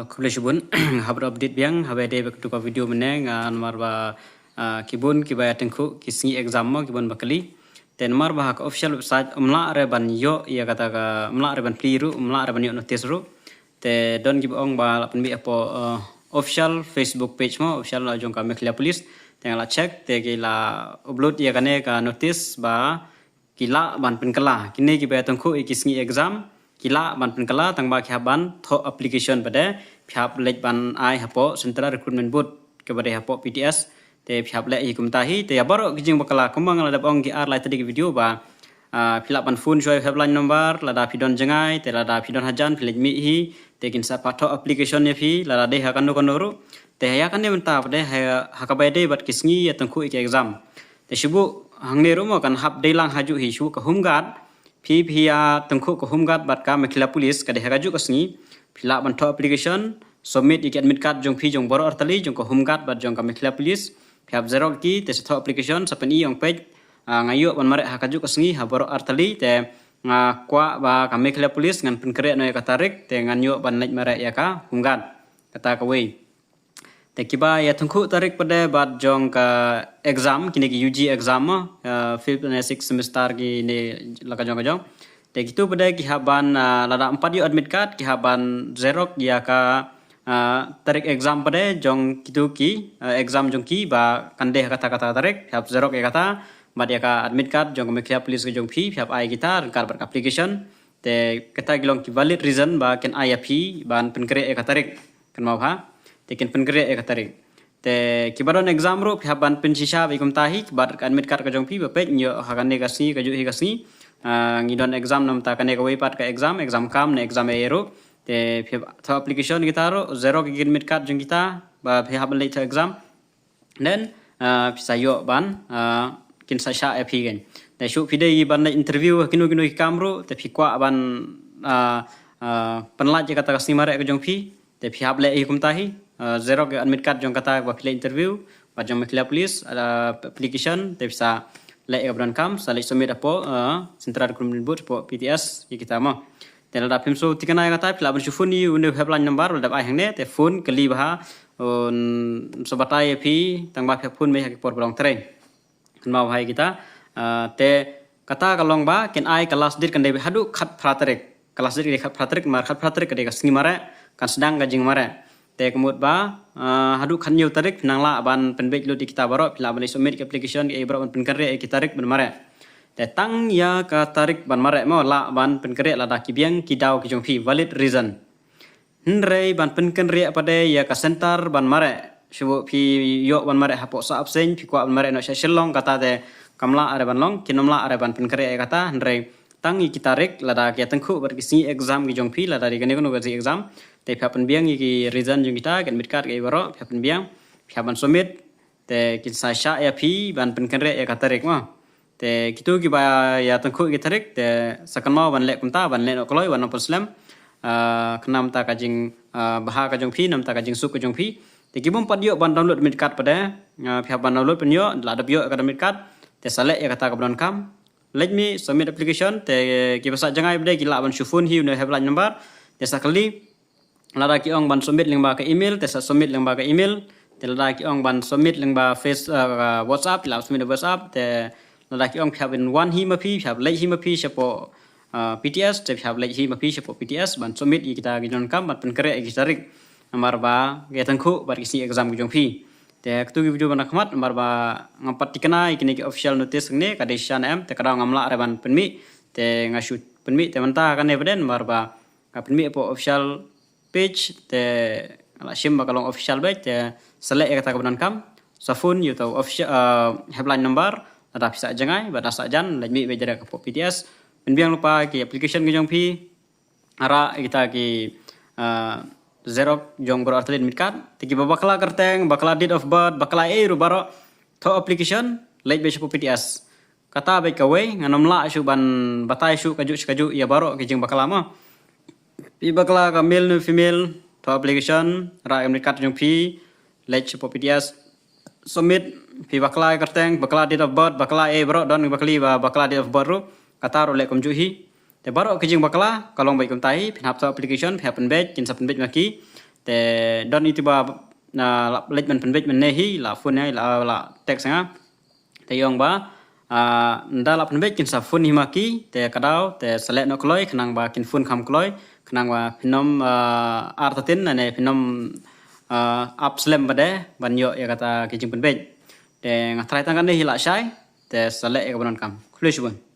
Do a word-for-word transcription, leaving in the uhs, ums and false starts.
Khublei shibun, haba update biang, haba dei bad ka video mynne, nga namar ba, ah, ki bun kiba ïa tyngkhuh ki sngi exam mo, ki bun ba kylli. Te namar ba ha ka official website, ym lah re ban ïoh, ïa kata ka, ym lah re ban plie ruh, ym lah re ban ïoh notice ruh. Te don kiba ong ba lah pynmih hapoh, ah, official Facebook page mo, official la jong ka Meghalaya Police. Te nga la check, te ki la upload ïa kane ka notice ba, ki lah ban pynkylla. Kine kiba ïa tyngkhuh ïa ki sngi exam, ki lah ban pynkylla tang ba ki hap ban thoh application pat, phi hap leit ban ai hapoh Central Recruitment Board kaba dei hapoh P T S, te phi hap leh hi kumta hi, te ïa baroh ki jingbakla kumba nga la dep ong ki ar lai tylli ki video ba, ah, phi lah ban phone shuwa ïa u helpline number, lada phi don jngai, te lada phi don hajan, phi leit mih hi, te kin sa pat thoh application ïa phi, lada dei ha kano kano ruh, te ïa kane mynta pat, ha, ha kaba ïadei bad ki sngi ïa tyngkhuh ïa ki exam. Te shu buh hangne ruh mo kan hap dei lang ha juh hi shu buh ka Home Guard. Phi phi ïa tyngkhuh ka Home Guard bad ka Meghalaya Police ka dei ha ka juh ka sngi. Phi lah ban thoh application, submit ïa ki admit card jong phi jong baroh artylli jong ka Home Guard bad jong ka Meghalaya Police. Phi hap xerox ki, te sa thoh application, sa pyni ong peit, ah, nga ïoh ban mareh ha ka juh ka sngi ha baroh artylli, te nga kwah ba ka Meghalaya Police ngan pynkhreh noh ïa ka tarik, te ngan ïoh ban leit mareh ïa ka Home Guard. Kata kawei. Te kiba ïa tyngkhuh tarik pat bad jong ka exam, kine ki U G exam mo, ah, fifth ne sixth semester kine la ka jong ka jong. Te kitu pat ki hap ban, ah, lada ym pat ïoh admit card, ki hap ban xerox ïa ka, ah, tarik exam pat jong kitu ki, ah, exam jong ki ba kan dei ha kata kata tarik, hap xerox ïa kata, bad ïa ka admit card jong ka Meghalaya Police ka jong phi, hap ai kita ryngkat bad ka application. Te kata ki long ki valid reason ba kin ai ïa phi ban pynkhreh ïa ka tarik. Kynmaw ha. Te kin pynkhreh ïa ka tarik. Te kiba don exam ruh phi hap ban pynshisha bad kumta hi, bad ka admit card ka jong phi ba peit ngi ïoh ha kane ka sngi ka juh hi ka sngi. Ah, ngi don exam namar kane kawei pat ka exam, exam kam ne exam ïa ruh. Te phi hap thoh application kita ruh, xerox ïa ki admit card jong kita, ba phi hap ban leit thoh exam. Then, ah, phi sa ïoh ban, ah, kin sa shah ïa phi kan. Te shu phi dei ban leit interview ha kino kino ki kam ruh, te phi kwah ban, ah, ah, pynlait ïa kata ka sngi mareh ka jong phi. Te phi hap leh hi kumta hi, ah, xerox ïa admit card jong kata ba phi leit interview, bad jong Meghalaya Police, ah, application, te phi sa leh ïa kaba donkam, sa leit submit hapoh, ah, Central Recruitment Board hapoh P T S, ïa kita mo. Te lada phim sngewthuh ïa kata, phi lah ban shu phone ïa une u helpline number, lada ai hangne, te phone kylli bha, un sa batai ïa phi, tang ba phi phone mih ha ki por ba long trei. Kynmaw bha ïa kita, ah, te kata ka long ba, kin ai ka last date kan dei haduh khatphra tarik. Ka last date ka dei khatphra tarik, namar khatphra tarik ka dei ka sngi mareh, kan sdang ka jingmareh. Te ka mut ba, ah, haduh khathynñiew tarik, phi nang lah ban pynbeit lut ïa kita baroh, phi lah ban leit submit ki application, ki ei baroh ban pynkhreh ïa ki tarik ban mareh. Te tang ïa ka tarik ban mareh mo lah ban pynkhreh lada ki biang ki daw ki jong phi, valid reason. Hynrei ban pynkhreh pat ïa ka center ban mareh. Shu buh phi ïoh ban mareh hapoh Sahab Seng, phi kwah ban mareh noh sha Shillong kata te kam lah re ban long, kin ym lah re ban pynkhreh ïa kata, hynrei tang ïa ki tarik lada ki ïa tyngkhuh bad ki sngi exam ki jong phi, lada dei kane kano ka sngi exam. Te phi hap pynbiang ïa ki reason jong kita, ki admit card ki ei baroh, phi hap pynbiang, phi hap ban submit, te kin sa shah ïa phi ban pynkhreh ïa ka tarik mo. Te kitu kiba ïa tyngkhuh ïa ki tarik, te sa kynmaw ban leh kumta, ban leh noh kloi, ban ym pynslem. Ah, khnang ba ka jing, ah, bha ka jong phi, namar ka jingsuk ka jong phi. Te ki bym pat ïoh ban download admit card pat, ah, phi hap ban download pynïoh, la dep ïoh ka admit card, te sa leh ïa kata kaba donkam. Leit mih submit application, te kiba sah jngai pat ki lah ban shu phone hi une u helpline number, te sa kylli. Lada ki ong ban submit lyngba ka email, te sa submit lyngba ka email. Te lada ki ong ban submit lyngba Face, ah, WhatsApp, phi lah submit WhatsApp. Te lada ki ong phi hap ban wan hi ma phi, phi hap leit hi ma phi shapoh, ah, P T S, te phi hap leit hi ma phi shapoh P T S ban submit ïa kita ki donkam, ban pynkhreh ïa ki tarik. Namar ba ki ïa tyngkhuh bad ki sngi exam ki jong phi. Te ha kitu ki video ba na khmat, namar ba ngam pat thikna ïa kine ki official notice hangne, ka dei shisha ne em, te ka daw ngam lah re ban pynmih, te nga shu pynmih, te mynta kane pat namar ba nga pynmih hapoh official page, te la shim ba ka long official page, te sa leh ïa kata kaba donkam, sa phone ïa uta u official, ah, helpline number, lada phi sah jngai, bad lada sah jan, leit mih beit direct hapoh P T S, pynbiang lypa ki application ki jong phi, arah kita ki, ah, xerox jong baroh artylli admit card, te kiba bakla kyrteng, bakla date of birth, bakla ei ruh baroh, thoh application, leit beit shapoh P T S. Kata beit kawei, ngan ym lah shuh ban batai shuh kajuh shi kajuh ïa baroh ki jingbakla mo. Phi bakla ka male ne female, thoh application, rah ïa ka admit card jong phi, leit shapoh P T S, submit, phi bakla ïa ka kyrteng, bakla date of birth, bakla ei baroh, don bakla, ba bakla date of birth ruh, kata ruh leh kumjuh hi. Te baroh ki jingbakla ka long beit kumta hi, phin hap thoh application, phin hap pynbeit, kin sa pynbeit ma ki. Te don iti ba, ah, la leit ban pynbeit mynne hi, la phone ïa nga, la, la text ïa nga. Te ong ba, ah, nda la pynbeit kin sa phone hi ma ki, te ka daw, te sa leh noh kloi, khnang ba kin phone kham kloi, khnang ba phin ym, ah, artatien, ne phin ym, ah, ap slem bad de, ban ïoh ïa kata ki jingpynbeit. Te nga try tang kane hi lashai, te sa leh ïa kaba donkam. Khublei shibun.